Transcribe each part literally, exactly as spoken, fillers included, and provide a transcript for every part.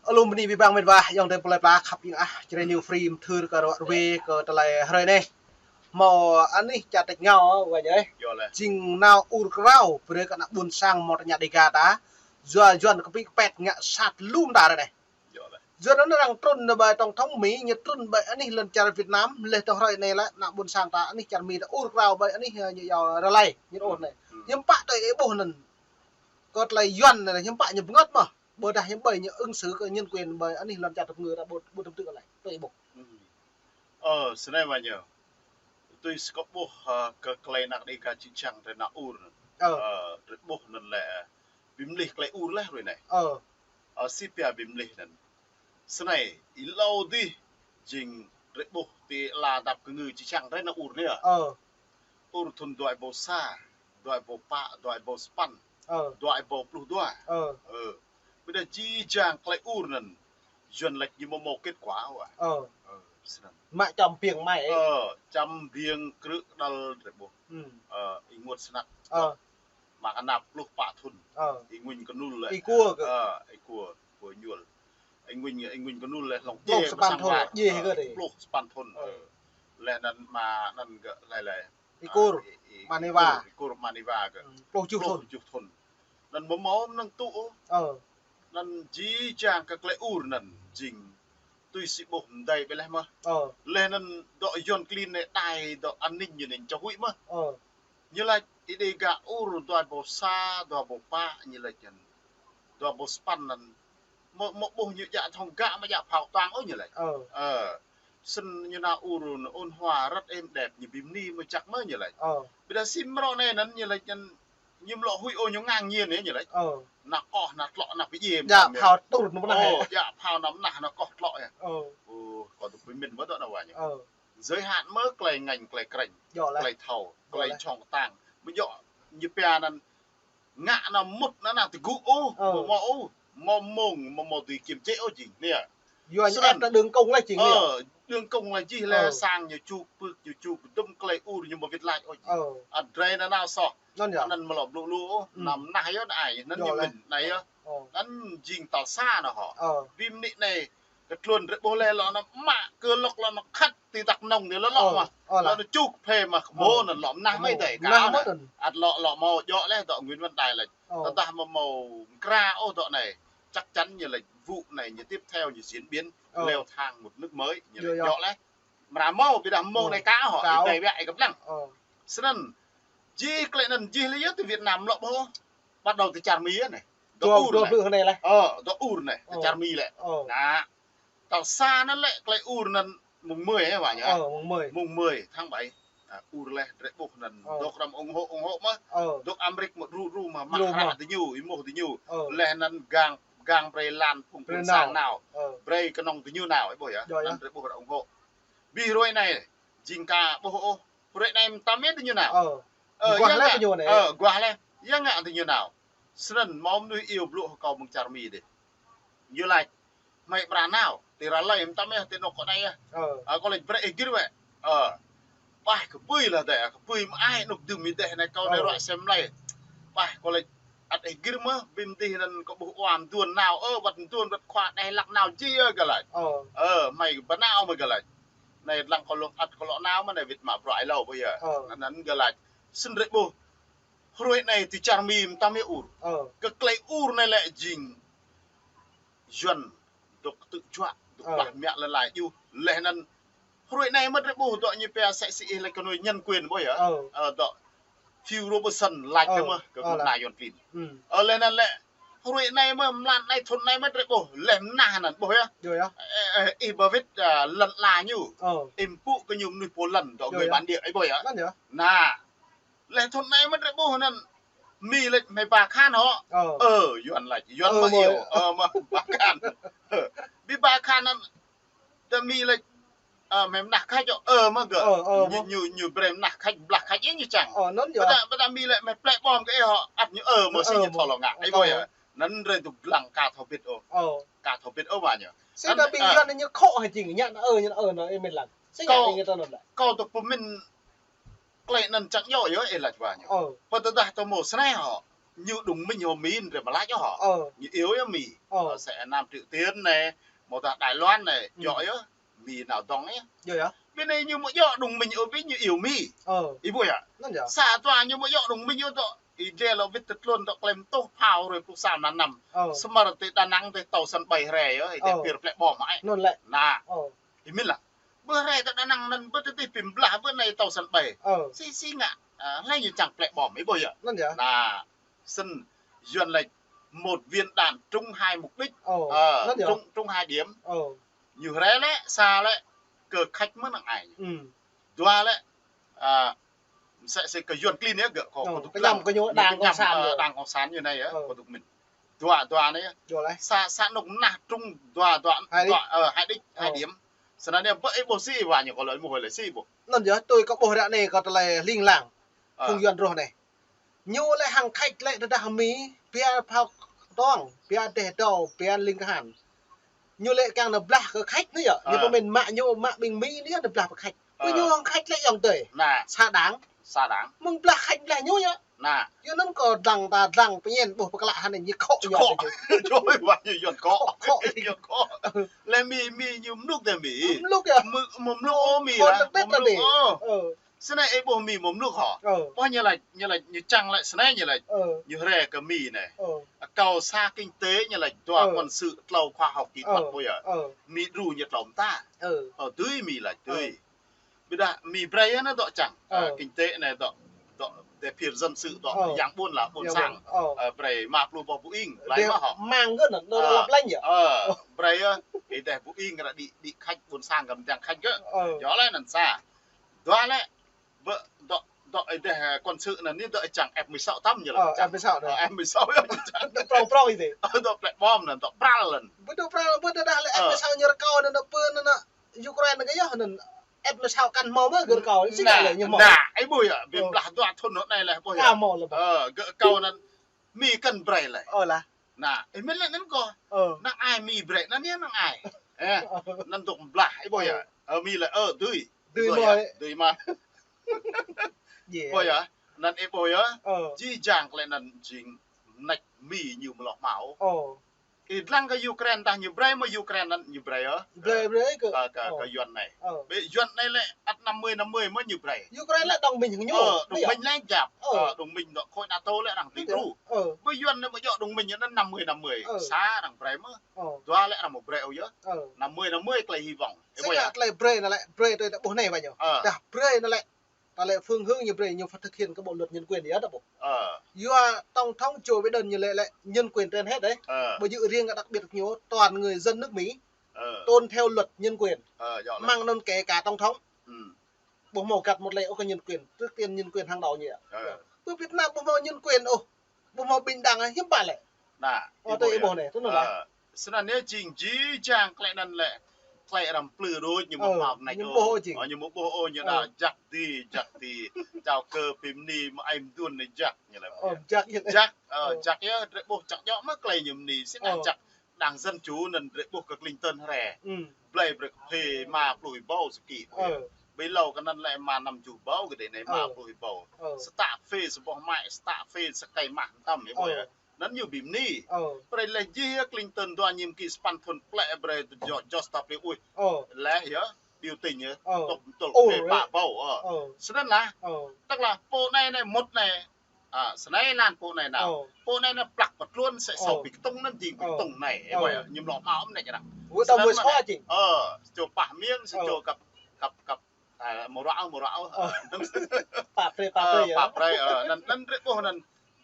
Alum bơni abih bang met wa, ayŏng adơi plơi pla khăp hing ah, Jrai New Free mơthưr kơ ră ruai kơ tơlơi hrơi anai. Hmâo anih čar tač rơngiao wa ñu ơi. Yơh lĕ. Jing nao ur krao, brơi kơ ană ƀôn sang hmâo tơña Dega ta. Yua Yuan kơpĭ kơpet ngă sat lum ta ră anai. Yơh lĕ. Yua anŭn arăng trŭn ƀơi tổng thống Mi, ñu trŭn ƀơi anih lŏn čar Việt Nam, laih tơ hrơi anai lĕ, ană ƀôn sang ta anih čar Mi ta ur krao ƀơi anih, ơ, ñu yua rơlai, ñu ur anai. Hmm. Hiư̆m pă tơlơi ih ƀuh anŭn. Kơ tơlơi Yuan anai, hiư̆m pă ñu bơngơ̆t mơ̆. Ƀôdah hiư̆m ƀơi ñu ứng xử kơ nhân quyền ƀơi anih lŏn čar tơpơngư ta ƀu, ƀu tŭm tŭ kơ lĕ. Tui ih ƀuh. Ơ, snei wa ñu. Tui si kâo ƀuh, ơ, kơ tơlơi ană Dega čih čang tơlơi nao ur. Ơ. Ơ, drơi ƀuh anŭn lĕ, ơ, bi mlih tơlơi ur laih hrơi anai. Ơ. Ơ, si pia bi mlih anŭn. Snei, ih hlâo dih, jing drơi ƀuh ti ala dăp kơ ngư čih čang tơlơi nao ur anai. Ơ. Ur thŭn dua êbâo sa, dua êbâo pă, dua êbâo sapăn, ơ, dua êbâo pluh dua. Ơ. Ơ. Ƀiădah jih jang tơlơi ur anŭn, Yuan laĭ ñu hmâo, hmâo kết quả wa. Ơ. Ơ, snăn. Mă čăm biêng mai, ơ. Ơ, čăm biêng krư̆ kơđăl drơi ƀuh. Hmm. Ơ, ih rơngot snăk. Ơ. Mă kơnăp pluh pă thŭn. Ơ. Ih Nguñ Kơnul lĕ. Ih Kuơ kơ. Ơ, ih Kuơ, Kuơ Ñuôl. Ih Nguñ, ih Nguñ Kơnul lĕ hlŏng pluh djai sapăn pơsang thŭn, wa. Djai hơget ih? Pluh sapăn thŭn. Ơ. Ơ. Laih anŭn mă anŭn gơ̆ laih laih. Ih Kur, ơ, ih, ih, Maniwa. Ih Kur, ih Kur Maniwa kơ. Hmm, pluh tơjuh thŭn. Pluh tơjuh thŭn. Anŭn hmâo hmâo mơnơ̆ng tŭ ôh. Ơ. Anŭn jih jang kơ tơlơi ur anŭn jing tui si ƀuh mơdai ƀiă laih mơ̆. Ơ. Laih anŭn dŏ Yuan klin anai đai dŏ an ninh ñu anai čơhuĭ mơ̆. Ơ. Ñu laĭ ih Dega ur dua êbâo sa, dua êbâo pă ñu laĭ čăn. Dua êbâo sapăn anŭn. Hmâo, hmâo ƀuh ñu djă thŏng gă mă djă phao tuang ôh ñu laĭ. Ơ. Ơ. Snăn ñu nao ur ôn hòa rất êm đẹp, ñu bi mni mơ̆ čăk mơ̆ ñu laĭ. Ơ. Ƀiădah si mrô anai anŭn ñu laĭ anŭn ñu mlŏ huĭ ôh ñu ngang ñiên ñu laĭ. Ơ. Nao koh, nao tlŏ, nao pơdjai. Djă phao tur anŭn mơnah. Ơ, djă phao anŭn mơnah nao koh tlŏ yơh. Ơ. Ơ, kâo tŭ pơmĭn mơ̆ dŏ anŭn wa ñu. Ơ. Giới hạn mơ̆ tơlơi ngăn, tơlơi krĕng, tơlơi thâo, tơlơi čŏng kơtang. Mơ̆ djŏ ñu pia anŭn ngă anŭn mŭt anŭn nao tơgŭ ôh, ơ, hmâo hmâo ôh, hmâo mông, hmâo hmâo dưi kiêm chế ôh jing anai. Yua ñu ĕp ta đương công laih jing anai. Ơ, đương công laih jih laih, ơ, sang ñu čuk, pưk ñu čuk, dŭm tơlơi ur ñu hmâo wĭt laih ôh jing. Ơ. Ăt drơi anŭn nao soh. Anŭn yơh. Anŭn mơ̆ lŏ blŭ lu ôh, hmm, anăm nah yơh anai, anŭn yơh ñu mĭn anai yơh. Ơ. Anŭn jing tal sa anŭn hŏ. Ơ. Bi mni anai, kơ tluôn drơi ƀuh laih lŏ anŭn mă kơ lŏk lŏ anŭn khăt ti tăk nông anai lŏ lŏ mơ̆. Ơ, lŏ anŭn čuk phê mơ̆, hmâo anŭn lŏ mơnah mơ̆ dai ka anŭn. Ăt lŏ lŏ hmâo djŏ laih dŏ Nguyễn Văn Đài laĭ. Ơ. Tơdah mơ̆ hmâo mơkra ôh dŏ anai, chắc chắn ñu laĭ vụ này ñu tiếp theo ñu diễn biến leo thang một nước mới, ñu laĭ djŏ laih. Mơ̆ hmâo, ƀiădah hmâo anai ka hŏ, ih dai wĕ ih kơplah. Ơ. Snăn, jih tơlơi anŭn jih laih yơh ti Việt Nam lŏ ƀuh. Bắt đầu ti čar Mi anai. Dŏ ur anai. Ơ, dŏ ur anai, ti čar Mi lĕ. Ơ. Anŭn. Tal sa anŭn lĕ tơlơi ur anŭn mùng mười wa ñu. Ơ, mùng mười. Mùng mười tháng bảy. À, ur laih drơi ƀuh anŭn. Ơ. Dŏ hrăm ủng hộ, ủng hộ mơ̆. Ơ. Dŏ Amrik mơ̆ djru djru mơ̆, mă hră diñu, ih ƀuh diñu. Ơ. Laih anŭn gang, gang brơi lan phung, brơi phung sang nao. Ơ. Brơi kơnơ̆ng diñu nao, ih ƀuh yơh. Yơh, yơh. Anŭn drơi ƀuh hră ủng hộ. Bi hrơi anai, jing ka ƀuh ôh. Hrơi anai mơtam yơh diñu nao. Ơ. Ơ, guah laih diñu anai. Ơ, guah laih. Yua ngă diñu nao. Snăn hmâo mơnuih iâu blŭ hăng kâo mơ̆ng čar Mi dih. Ñu laĭ, hmei ƀra nao, ti ră lei mơtam yơh, ti anôk kâo anai yơh. Ơ. Ơ, kâo laĭ brơi ih gir wĕ. Ơ. Bah kơpơi lah dêh, kơpơi mơai anôk dưm ih dêh anai kâo anai ruă sem lei. Bah kâo laĭ ăt ih gir mơ̆, bi mdih anŭn kâo ƀuh wa mduôn nao, ơ, wăt mduôn wăt khua đeh lăk nao jih ơ gơ̆ laĭ. Ơ. Ơ, hmei ƀu nao mơ̆ gơ̆ laĭ. Anai lăng kâo lŏ ăt kâo lŏ nao mơ̆ anai wĭt mă bruă ih hlâo ƀuh yơh. Ơ. Anŭn gơ̆ laĭ. Snăn drơi ƀuh. Hrơi anai ti čar Mi mơtam yơh ur. Ơ. Kơ tơlơi ur anai lĕ jing Yuan dŏ tơjuă, dŏ plah mă lăn lai djuh. Laih anŭn hrơi anai mơ̆ drơi ƀuh dŏ ñu pia sĕ si ih laĭ kơ ñu nhân quyền ƀuh yơh. Ơ. Ơ, dŏ Phil Robertson laĭ kơ mơ̆, kơ mơ̆ng anai Yuan klin. Ơ, laih anŭn lĕ hrơi anai mơ̆ mlan anai thŭn anai mơ̆ drơi ƀuh, laih mơnah anŭn ƀuh yơh. Ơ, ơ, ih ba wĭt, ơ, lŏn ala ñu. Ơ. Ih mpŭ kơ ñu mơnuih pô lŏn dŏ người bản địa ih ƀuh yơh. Anŭn yơh. Anŭn. Laih thŭn anai mơ̆ drơi ƀuh anŭn Mi laĭ hmei ba khan hŏ. Ơ. Ơ, Yuan laĭ, Yuan mơ̆ iâu. Ơ, mơ̆ ba khan. Ơ, bi ba khan anŭn. Tơ Mi laĭ, ơ, hmei mơnah khač hŏ. Ơ, mơ̆ gơ̆. Ơ, ơ, ñu, ñu, ñu brơi mơnah khač, blah khač ih ñu čang. Ơ, anŭn yơh. Ƀiădah, ƀiădah Mi laĭ hmei plĕ ƀom kơ ih hŏ. Ăt ñu ơ, mơ̆ si ñu thâo lŏ ngă. Ih ƀuh yơh. Anŭn drơi dŏ lăng ka thâo bit ôh. Ơ. Ka thâo bit ôh wa ñu. Sĭt tơdah ƀing Yuan ñu khŏ hă jing, ñu ơ, ñu ơ, ñu ih mĭn lăng. Sĭt ñu ơ, ñu tơ anŭn lăng. Kâo dŏ pơmĭn tơlơi anŭn čang yơh yơh ih laĭ wa ñu. Ơ. Pơ tơdah tơ hmâo snei hŏ. Ñu đồng minh hŏ Mi, ră mơ̆ laĭ hŏ. Ơ. Ñu iâu yơh Mi. Ơ. Ơ, sĕ Nam Triều Tiên anai, mơ̆ ta Đài Loan anai, djơ̆ yơh. Mi nao dŏng yơh. Djơ̆ yơh. Bên anai ñu mơ̆ djơ̆ đồng minh ôh, ƀing ñu iâu Mi. Ơ. Ih ƀuh yơh. Anŭn yơh. Sa dua ñu mơ̆ djơ̆ đồng minh ôh dŏ. Ih dre lŏ wĭt tơtlôn dŏ klem tuh phao rơi pluh sa mơnam. Ơ. Samơ̆ tơ Đà Nẵng tơ tàu sân bay rai yơh, ih tơ pir plĕ bom ai. Anŭn lĕ. Anai. Ơ. Ih min lah. Bơ rai tơ Đà Nẵng anŭn bơ tơ tih pim blah bơ anai tàu sân bay. Ơ. Si si ngă. Ơ, hlơi ñu čang plĕ bom, ih ƀuh yơh. Anŭn yơh. Anai. Sĭt Yuan laĭ một viên đạn trúng hai mục đích. Ơ. Ơ, anŭn yơh. Trúng, trúng hai điểm. Ơ. Ñu rai lĕ, sa lĕ, kơ khač mơ̆n năng ai. Dua lĕ, ơ, sĕ, sĕ kơ Yuan klin yơh gơ̆ kơ, kơ dŏ kơ ñu Đảng Cộng sản, ơ, Đảng Cộng sản ñu anai yơh, kơ dŏ min. Dua, dua anai yơh. Dua lĕ. Sa, sa nŭk nah trúng dua, dua, hai đích, ơ, hai đích, hai điểm. Sĭt anai ƀơi ih ƀuh si wa ñu kơ lơi mơ̆ hơi lĕ si ƀuh. Anŭn yơh, tui kơ ƀuh ră anai kơ tơlơi ling lang. Ơ. Phung Yuan rŏh anai. Ñu lĕ hăng khač lĕ tơdah Mi, pia phao tong, pia deh dâu, pia ling kahan. Ñu lĕ kiăng nao blah kơ khač anai yơh. Ñu pơmĭn mă ñu, mă ƀing Mi anai yơh nao blah kơ khač. Ơ. Ñu hăng khač lĕ yŏng tơi. Anai. Sa đảng. Sa đảng. Mơ̆ng blah khač blah ñu yơh. Anai. Yua anŭn kơ dlăng ta dlăng pơñen ƀuh pơklă hơnai ñu khŏ ñu. Khŏ. Čôi wa ñu Yuan khŏ. Khŏ, khŏ. Yuan khŏ. Lĕ Mi, Mi ñu mluk tơ Mi. Mluk yơh. Mluk ôh Mi lah. Mluk ôh. Ơ. Sĭt anai ih ƀuh Mi mơ̆ mluk hŏ. Ơ. Ƀuh ñu laĭ, ñu laĭ, ñu čang laĭ, sĭt anai ñu laĭ. Ơ. Ñu rai kơ Mi anai. Ơ. Kâo sa kinh tế ñu laĭ, dua quân sự, tlâo khoa học kỹ thuật ƀuh yơh. Ơ. Mi đru ñu tlâo mơta. Ơ. Ơ, dưi Mi laĭ, dưi. Ơ. Ƀiădah Mi brơi yơh anai dŏ čang. Ơ. Ơ, kinh tế anai dŏ, dŏ, tơ pir dân sự dŏ, ơ, yang ƀôn lah, ƀôn sang. Ơ. Ơ, brơi rơma pluh boh Boeing, laĭ mơ̆ hŏ. Mang kơ anŭn, anŭn lăp lañ yơh. Ơ, brơi yơh, ih deh Boeing kơ đĭ, đĭ khač ƀôn sang kơ mơdang khač gơ̆. Ơ. Yơh lĕ anŭn sa. Dua lĕ, bơ, dŏ, dŏ ih deh, ơ, quân sự anŭn ñu dŏ čang F mười sáu tăm ñu laĭ. Ơ, čang F mười sáu anŭn. Ơ, F mười sáu yơh ñu čang. Dŏ prong prong ih deh. Ơ, dŏ plĕ bom anŭn, dŏ pral anŭn. Ƀu dŏ pral, ƀu dŏ dah lĕ F mười sáu ñu rơkâo anŭn, anŭn pơ anŭn, anŭn Ukraine kơ yơh anŭn. F mười sáu kăn hmâo mơ̆ gơ̆ rơkâo. Si ngă lĕ ñu hmâo. Anai, ih ƀuh yơh, ƀing blah dua thŭn anai lĕ ƀuh yơh. Hmâo lĕ. Ơ, gơ̆ rơkâo anŭn. Mi kăn brơi lĕ. Ơ lah. Anai, ih min lĕ anŭn kơ. Ơ. Năng ai Mi brơi anŭn yơh năng ai. Ơ, anŭn dŏ blah, ih ƀuh yơh. Ơ. Ơ, Mi lĕ, ơ, dưi. Dưi mơ̆. Dưi mơ̆. Ƀuh yơh. Anŭn ih ƀuh yơh. Ơ. Jih jang tơlơi anŭn jing mơneč Mi ñu mlŏh hmâo. Ơ. Ih dlăng kơ Ukraine tah ñu brơi mơ̆ Ukraine anŭn ñu brơi yơh. Brơi, brơi kơ. Kơ, kơ, kơ Yuan anai. Ơ. Ƀơi Yuan anai lĕ ăt năm mươi năm mươi mơ̆ ñu brơi. Ukraine lĕ đồng minh hăng ñu. Ơ, đồng minh lĕ jăp. Ơ. Ơ, đồng minh dŏ khối NATO lĕ arăng dưi đru. Ơ. Ƀơi Yuan anai mơ̆ dŏ đồng minh anŭn năm mươi năm mươi. Ơ. Sa arăng brơi mơ̆. Ơ. Dua lĕ arăng mơ̆ brơi ôh yơh. Ơ. Năm mươi năm mươi tơlơi hy vọng. Ih ƀuh yơh. Tơlơi brơi anŭn lĕ, brơi tơlơi ta ƀuh anai ƀơi ñu. Ơ. Dah brơi anŭn lĕ. Ta lĕ phương hướng ñu brơi ñu phải thực hiện kơ bộ luật nhân quyền yơh ta ƀuh. Ơ. Yua tổng thống Joe Biden ñu lĕ, lĕ nhân quyền trên hết đấy. Ơ. Ƀu djơ̆ riêng kơ đặc biệt ñu, toàn người dân nước Mỹ tôn theo luật nhân quyền. Ơ, yơh lĕ. Mơ̆ng anŭn kể cả tổng thống. Ƀu hmâo găt một tơlơi ôh kơ nhân quyền, trước tiên nhân quyền hàng đầu ñu yơh. Ơ. Ƀơi Việt Nam ƀu hmâo nhân quyền ôh. Ƀu hmâo bình đẳng hiư̆m pă lĕ. Anai, ơ, ih ƀuh anai, tui anŭn lah. Ơ, sĭt anai ñu jing jih jang tơlơi anŭn lĕ. Tơlơi arăng plư đôč ñu mơ̆ hmâo anai ñu ƀuh ôh jing. Ơ, ñu mơ̆ ƀuh ôh ñu đa jak ti, jak ti. Čao kơ pim ni mơ̆ ai mơdun anai jak ñu lĕ. Ơ, jak ñu lĕ. Jak, ơ, jak yơh, drơi ƀuh jak djŏ mơ̆ tơlơi ñu mơni, sĭt anai jak. Đảng Dân Chủ anŭn drơi ƀuh kơ Clinton rai. Blơi brơi kơ phê rơma pluh rơbâo sơki. Ơ. Ƀơi hlâo kơ anŭn lĕ rơma năm rơbâo kơ đĭ anai rơma pluh rơbâo. Ơ. Sơtă phê sa boh mă, sơtă phê sa kơi mah mơtam ih ƀuh yơh. Anŭn ñu ƀing mơni. Ơ. Brơi lĕ jih yơh Clinton dua nhiệm kỳ sa păn thŭn plĕ brơi Jo-, George W. Bush. Ơ. Lĕ yơh, biểu tình yơh. Ơ. Tŏk tŏl phê pă rơbâo. Ơ. Ơ. Sĭt anŭn lah. Ơ. Tức là pô anai anai mŭt anai. Ơ, sĭt anai lăn pô anai nao. Ơ. Pô anai nao plăk pơtluôn sĕ sâu pi kơtŭng anŭn jing pi kơtŭng anai. Ơ. Ih ƀuh yơh, ñu mlŏ hmâo mơneč arăng. Wơ̆t tơ̆ mơ̆ sô jing. Ơ, čô pah miên, sĕ čô kăp, kăp, kăp, ơ, mơruă, mơruă. Ơ. Pap brơi, pap brơi yơh. Pap brơi, ơ, anŭn, anŭn drơi ƀuh anŭn.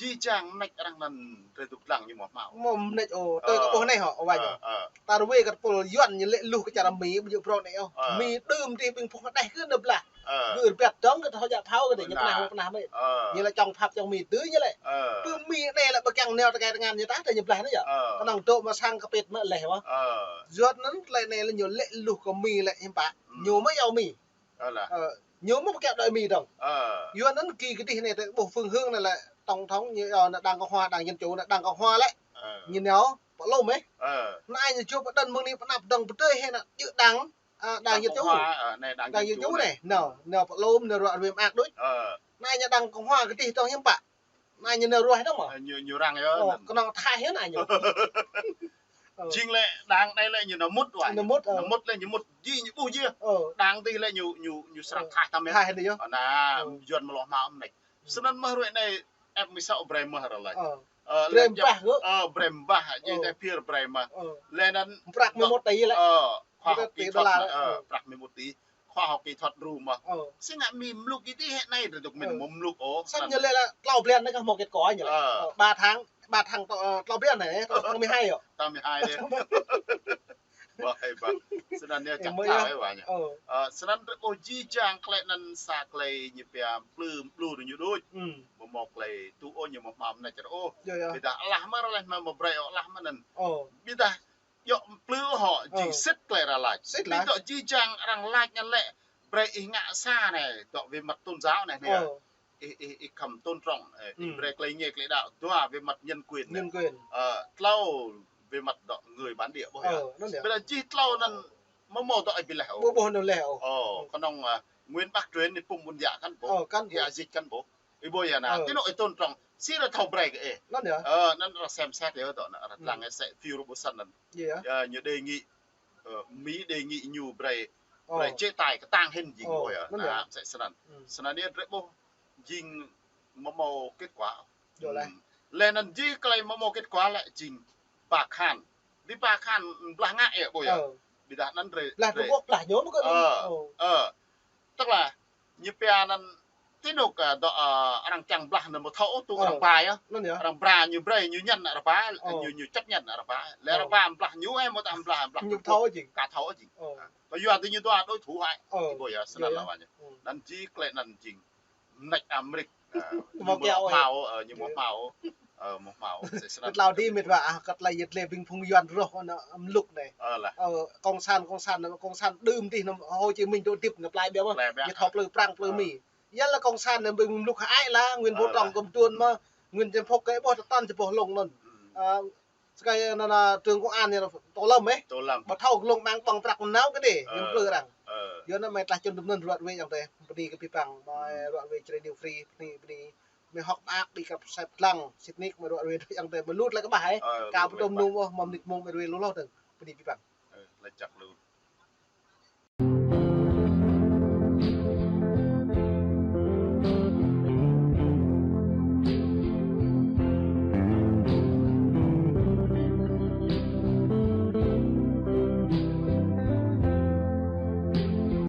Jih jang mơneč arăng anŭn drơi dŏ dlăng ñu mlŏ hmâo. Mơneč ôh, tơl kơ ƀuh anai hŏ, ơ, wa ñu. Ơ, ơ. Ta ruai kơ pul Yuan ñu lĕ luh kơ čar Mi, ƀu djơ̆ prŏng anai ôh. Ơ. Mi đưm dih ƀing phung hơđeh kơ anŭn blah. Ơ. Gơ̆ rơbat dơ̆ng kơ thâo djă phao kơ đĭ ñu pơnah, pơnah mơ̆n. Ơ. Ñu lĕ čŏng phap čŏng Mi dưi ñu lĕ. Ơ. Ƀing Mi anai lĕ ƀu kiăng nao tơkai tơngan ñu tah tơ ñu blah anai yơh. Ơ. Kơnơ̆ng dŏ mă sang kơpĭt mă leh wơ̆t. Ơ. Yua anŭn tơlơi anai lĕ ñu lĕ luh kơ Mi lĕ hiư̆m pă. Ơ. Ñu mơ̆ yua Mi. Ơ lah. Ơ. Ñu mơ̆ ƀu kiăng đuaĭ Mi dơ̆ng. Ơ. Yua anŭn kơ kơdih anai tơ ƀuh phương hướng anai lĕ tổng thống ñu yua anai Đảng Cộng hòa, Đảng Dân Chủ anai Đảng Cộng hòa lĕ. Ơ. Ñu nao pơlom ih. Ơ. Anai ñu čuh pơđan mơ̆ng anai pơnăp dơ̆ng pơdơi hĭ anai djơ̆ Đảng. Ơ, Đảng Dân Chủ. Đảng Cộng hòa, ơ, anai Đảng Dân Chủ anai. Nao, nao pơlom, nao ruă ruai mơak đôč. Ơ. Anai ñu Đảng Cộng hòa kơdih dơ̆ng hiư̆m pă. Anai ñu nao ruah dong mơ̆. Ñu, ñu răng yơh. Ơ, kơnơ̆ng tha hiư̆m anai ñu. Ơ. Jing lĕ đang anai lĕ ñu nao mŭt wa. Nao mŭt, ơ. Nao mŭt lĕ ñu mŭt ji ñu ƀuh ji. Ơ. Đang tih lĕ ñu, ñu, ñu srăng tha tăm yơh. Tha hiư̆m yơh. Anai, Yuan mơ̆ lŏ hmâo mơ̆n anai. Snăn mơ̆ ruai anai ĕp mi sâo brei mơ̆ ră lač. Ơ. Ơ, brei mbah gơ̆. Ơ, brei mbah, jing tơ phiơr brei mơ̆. Ơ. Lĕ anăn prăk mơ̆ mŭt tih lĕ. Ơ, khoa học kỹ thuật đôla lĕ. Ơ, prăk mơ̆ mŭt tih. Khoa học kỹ thuật ru mơ̆. Ơ. Snăn ngă mi mluk iti hĕ anai rơduk min mơ̆ mluk ôh. Snăn ñu lĕ lĕ tlâo blan anai kah hmâo kết quả ñu lĕ. Ơ. Ơ, ba tháng, ba tháng, ơ, tlâo blan anai, tháng mười hai yơh. Tháng mười hai dih. Ƀơ̆, ƀơ̆. Snăn ñu čang thâo ơ wa ñu. Ơ. Ơ, snăn rơ̆ ôh ji jang klei anăn sa klei ñu pia plư, plư ñu đuč. Mơ̆ mâo klei tŭ ôh ñu mơ̆ hmâo mơneč rơ̆ ôh. Yơh, yơh. Ƀiădah alah mơ̆ ră lač mơ̆ brei ôh alah mơ̆ anăn. Ơ. Ƀiădah djŏ plư hŏ, jing sĭt klei arăng lač. Sĭt lah. Ƀiădah djŏ jih jang arăng lač anăn lĕ, brei ih ngă sa anai, dŏ về mặt tôn giáo anai, anai. Ih, ih, ih khŏm tôn trọng, ơ, ih brei klei ngă klei đăo, dua về mặt nhân quyền anai. Nhân quyền. Ơ, tlâo về mặt dŏ người bản địa ƀuh yơh. Anăn yơh. Ƀiădah jih tlâo anăn mơ̆ mâo dŏ ih ƀu leh ôh. Ƀu ƀuh anăn leh ôh. Ơ, kơnơ̆ng, ơ, Nguyễn Bắc Truyển anai pŭm ƀuôn yă kăn ƀuh. Ơ, kăn ƀuh. Yă jih kăn ƀuh. Ih ƀuh yơh anai, ti anôk ih tôn trọng, si arăng thâo brei kơ ih. Anăn yơh. Ơ, anăn arăng xem xét yơh dŏ anăn, arăng tlang ih sĕ phiêu rơ̆ ƀuh snăn anăn. Yơh. Ơ, ñu đề nghị, ơ, Mỹ đề nghị ñu brei, brei chế tài kơtang hĭn jing ƀuh yơh. Anăn yơh. Anăn sĕ snăn. Snăn anai rơ̆ ƀuh jing mơ̆ mâo kết quả. Yơh leh. Leh anăn jih klei mơ̆ mâo kết quả lĕ jing Ba Khan. Di Ba Khan blah ngă yơh ƀuh yơh. Ơ. Ƀiădah anăn rơ̆, blah rơ̆. Trung Quốc blah ñu mơ̆ kơ. Ơ, ơ. Tức là ñu pia anăn ti anôk, ơ, dŏ, ơ, arăng čang blah anăn mơ̆ thâo ôh tŭ arăng ba yơh. Anăn yơh. Arăng ba ñu brei ñu ñăn arăng ba, ñu, ñu chấp nhận arăng ba. Leh arăng ba blah ñu ơ mơ̆ tơdah blah, blah ñu Trung Quốc thâo jing. Ka thâo jing. Ơ. Ơ, yua ti ñu dua đối thủ hă. Ơ. Ih ƀuh yơh, snăn lah wa ñu. Anăn jih klei anăn jing mơneč Amrik. Ơ, ñu mơ̆ lŏ hmâo, ơ, ñu mơ̆ hmâo. Ơ, mơ̆ hmâo. Sĕ snăn. Kơ tlâo dih mĕt wa, ah, kơ tlei yơh tlei ƀing phung Yuan rŏh anăn mluk anai. Ơ lah. Ơ, cộng sản, cộng sản, cộng sản đưm dih anăn Hồ Chí Minh dŏ hơdip anăn plai biă mơ̆. Plai biă. Ñu thâo plư Prăng plư Mi. Yơh lah cộng sản anăn ƀing mluk hơăi lah, Nguyễn Phú Trọng kơ mduôn mơ̆, Nguyễn Xuân Phúc kơ ƀuh tơtăn či ƀuh lông anăn. Ơ. Skai anăn, anăn trưởng công an anăn Tô Lâm ơ. Tô Lâm. Ƀu thâo lông ƀăng ƀăng prăk nao kơ dih, ñu plư arăng. Ơ. Yua anăn mơi tlah čun dŭm anăn ruă ruê ayŏng adơi. Bơni kơ abih bang, mơi ruă ruê Č Radio Free, bơni, bơni. Mơi hơ̆k mơak, ƀing găp sep tlang, sĭt nik mơi ruă ruê ayŏng adơi, mơi lu tơlơi kơƀah ơ. Ơ, ka lu pơtô tơlơi kơƀah. Mơnum ôh, mơ̆ mơnit mông mơi ruê lu lŏ dơ̆ng. Bơni abih bang. Ơ, lač jăk lu.